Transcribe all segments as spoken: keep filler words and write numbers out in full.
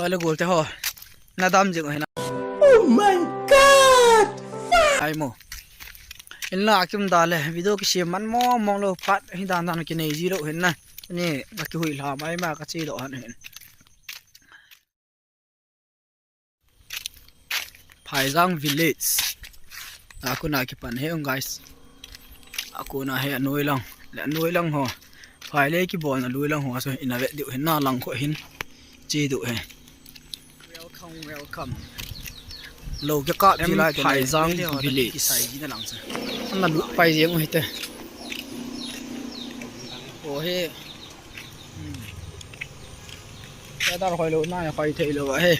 Toile gol te ho. Na dam jing hina. Oh my God! Ai mo. In la kim da le video kisem man mong mong lou phat hi dan dan kinei ji lou hin na. Ni ka kihui lha mai ma ka chi lou han hin. Phaijang village. A kona kipan he ong guys. A kona he anoi lang. Le anoi lang ho. Phailei kibolna lui lang ho so ina ve diu hin na lang kho hin. Chi diu he. Welcome, welcome. Lou kikap ji lai te Phaijang village. Kisai ji na lang sa. Ana lut pai jeng u hite. O he. Ka dar hoi lou na, hoi thei lou he.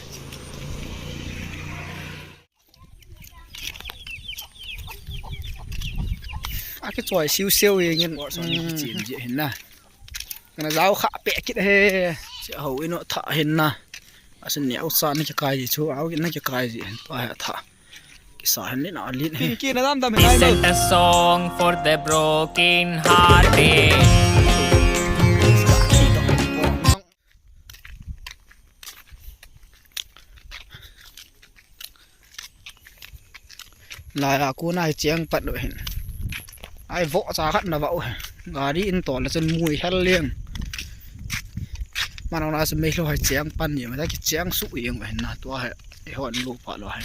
A kichoi siu siu jeng in. Chin ji hin na. Kana jao kha pe kit he. Chi ho ino tha hin na. Asin ni au sa ni kikai ji chu, au na kikai ji hin pa he tha. Kisa hin ni na lin he. Pinky na dam dam hin. This is a song for the broken hearted. Lai a kona hi cheng pat lou hin. Ai vo cha khat na va u. Gari in tol la chun mui hel leng. Manong na chu mei lou hai cheng pan ni ma ta ki cheng su jeng hin na tua hai. E hon lu pa lou hai.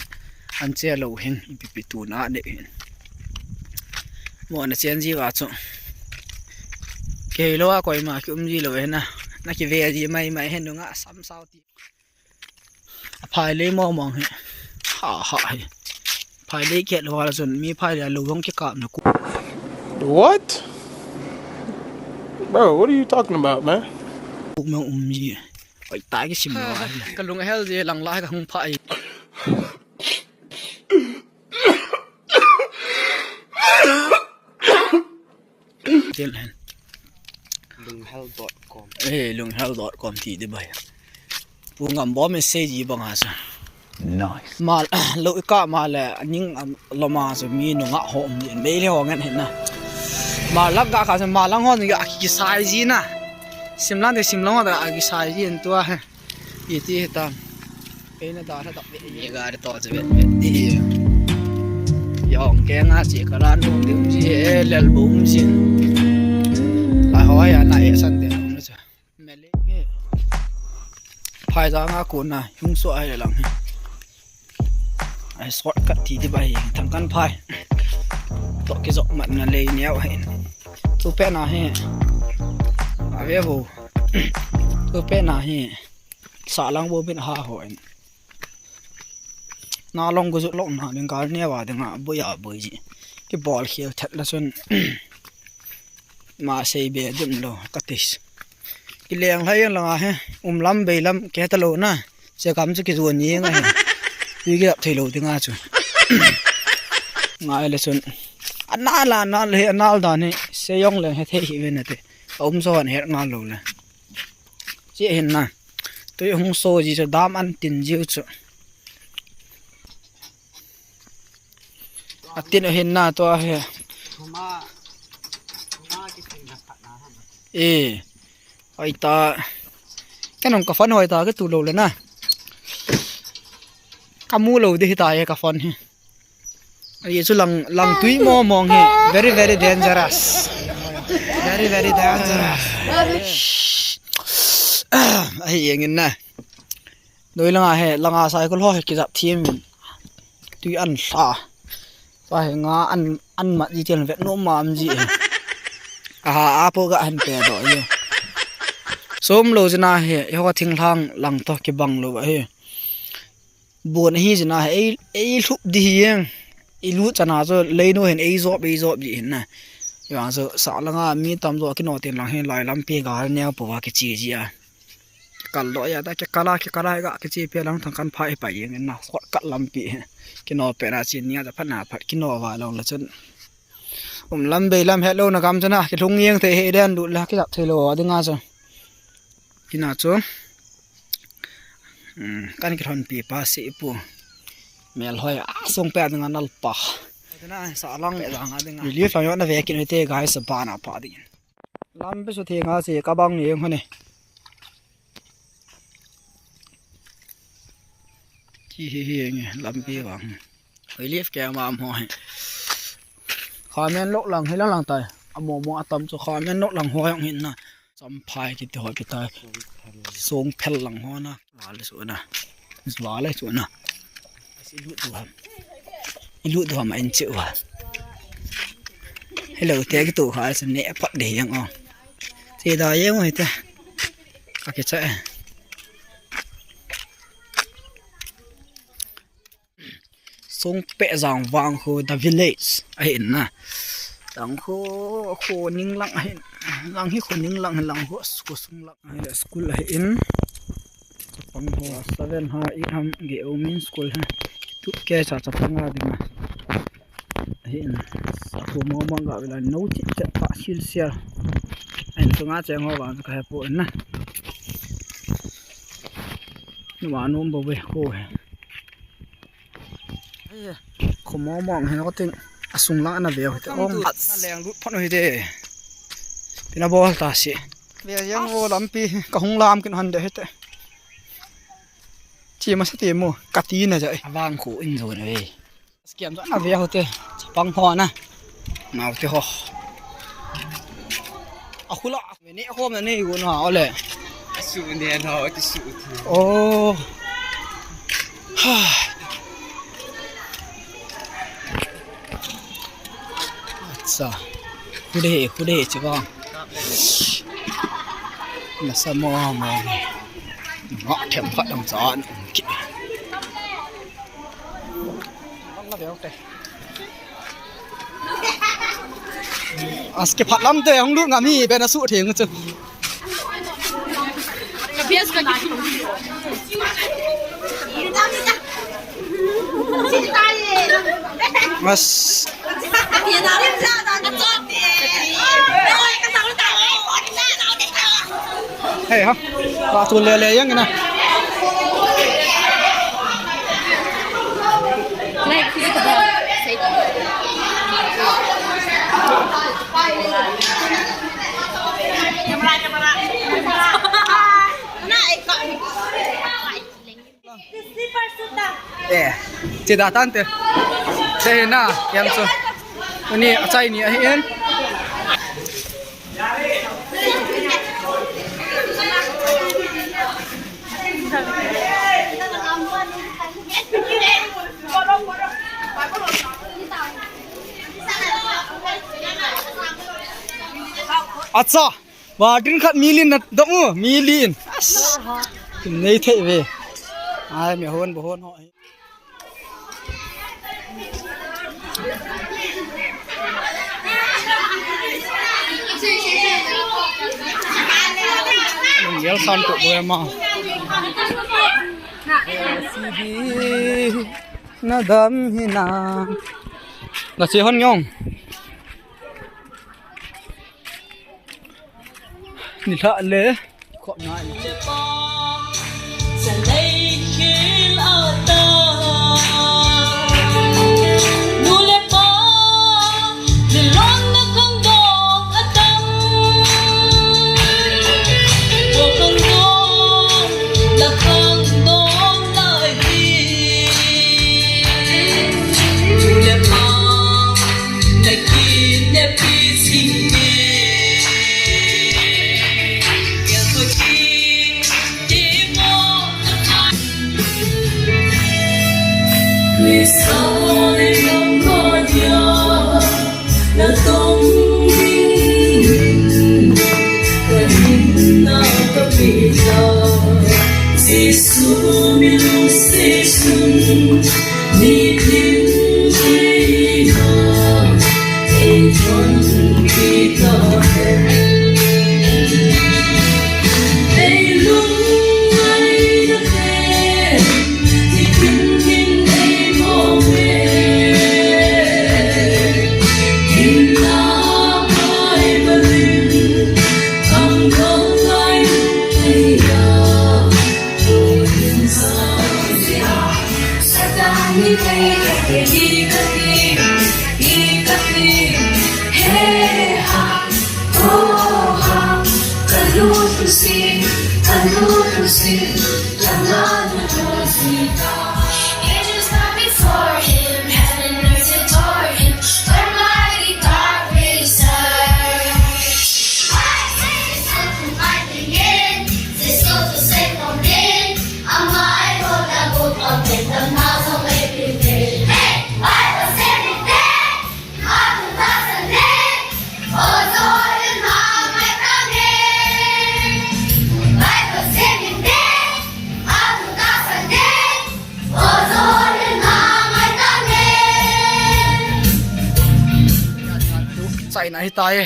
An che lou hin ipi pi tu na ne hin. Mo na chen ji va chu. Kei lou a koima ki um ji lou hin na. Na ki ve ji mai mai hin nga sam sao ti. A phailei mong mong hi. Ha ha hi. Phailei kiat lou la chun mi phailei lou hong kikap na ku. What? Bro, what are you talking about, man? Ku mong um ji. Oi ta kisim lou a hi. Ka lung hel ji lang lai ka hung phai. Tel hen. Lunghel dot com. Eh, lunghel dot com ti di bai. Pu Ngambom message bang ha sa. Nice. Mal, lou i kap ma le, ning, am, lou ma sa mi nungah ho um di, mei le ho ngen hin na. Malang ga kha sa, malang ho ni ga ki sai ji na. Simlang de simlang ho da ki sai ji en tua he. Iti hitam. Eina da tha tak ve. Ni gari to che vet vet ti. Yong ke nga chi ka ran bum dim chi e lel bum chin. La hoi a na e san de bum cha. Mele he. Phaijang a kona hung so ai lang he. Ai shortcut ti ti ba hi thang kan phai. To ki jok mat na lei neo he. Tu pe na he. Ave vo. Tu pe na he. Salang bo bin ha ho en. Na long gu jut long na ding kal ne wa ding a boi a boi ji. Ki bol khel that la chun. Ma sei be dim lo ka tis. Ki leng lai lang a he. Um lam bei lam ke ta lo na. Se kam chu ki zuan ni nga he. Wi ki ap thei lo ding a chu. Ngai le chun. Anal anal he anal dan he. Se yong leng he thei hi ve na te. A um so an her ngal lo le. Chi hin na. Tui hung so ji chu dam an tin jiu chu. A tin hin na to he. E. Hoi ta. Ka nong ka phone hoi ta ka tu lo le na. Ka mu lo de hi ta e ka phone hi. Ai chu lang lang tui mo mong he. Very very dangerous. Very very dangerous. Ai yeng in na. Doi langa he langa cycle ho he kijap thiem in. Tui an hla. Pa he nga an an mat ji tian vet no ma am ji. Aha apo ga han pe do ye. Som lo jina he ho thing lang lang to kibang lo he. Bon hi jina he ei ei hlup di hi yeng. I lu chana jo leino hin ei jop ei jop ji hin na. Yang jo sa langa mi tam jo kino tin lang hin lai lampi ga neo po wa kichi ji a. Kal lo ya ta ke kala ke kala ga kichi pe lang thang kan phai pa yeng na. Sot kal lampi. Kino pe na chin nia ja phat na phat kino wa long la chun. Um lam bei lam he lo na gam chana ke lung yeng te he den du la ke jap thei lo wa dinga jo. Ina chu. Hmm, kan ki thon pi pa si pu. Mel hoi a song pe dinga nal pa. Tina sa lang pe dinga dinga. Relief lang yo na ve kin te guys sa ba na pa ding. Lam pe su the nga si ka bang ni hone. Hi hi hi nge lampi vang. Hoi lief ke ma mo hi. Khamen lok lang hi lang lang tai. Amo mo atam chu khamen lok lang ho jong hin na. Samphai kiti ho kitai. Songphel lang ho na. Vale su na. Vale su na. Ilut du ham. Ilut du ham a in che wa. Hello, te kitu kha se ne pat de yang o. Che da yang o te. Ka ke cha. Songpeh Jangvang khu the village ahi in na. Lang khu, khu ning lang ahi in. Lang hi khu ning lang, lang khu, khu sung lang ahi le school ahi in. Chapang ho seven ha, eight ham ge o min school ha. Tu ke cha chapang a ding a. Ahi in. Khu mo mo ga vela no chi cha pa sil sia. Ahin sunga cheng ho vang ka he po in na. Numa nom bo ve ko he. Khomo mong he ko tin asung lang ana ve ho te. Ong a leng lut phot ho hi te. Pina bol ta si. Ve yang vo lampi ka hung lam kin han de he te. Chi ma sa te mo ka ti na ja. Avang khu in jo na ve. Skem jo na ve ho te. Chapang ho na. Nau te ho. A khula. Mene khom na nei gun ha ole. Asu ne na ti su ti. Oh. Ha. Acha. Khude, khude chi ba. Na sa mo mo. Ma them phat dang cha an ki. Ang la be ok. Aske phat lam te hung lut ngam hi ben asu theng chu. Mas. Hei ha. Ba tu le le yang na. Eh, che da tan te. Che na, yang so. Ani achai ni ahi en. Acha, batin khat milin na dong u, milin. As. Nei thei ve. Ai, mi hon, bo hon ho. Lungel san tu bu ma. Sidi na dam hi na. Na che hon yong. Ni lha le. Khop na ni. Jesu min se sun. Ahitai.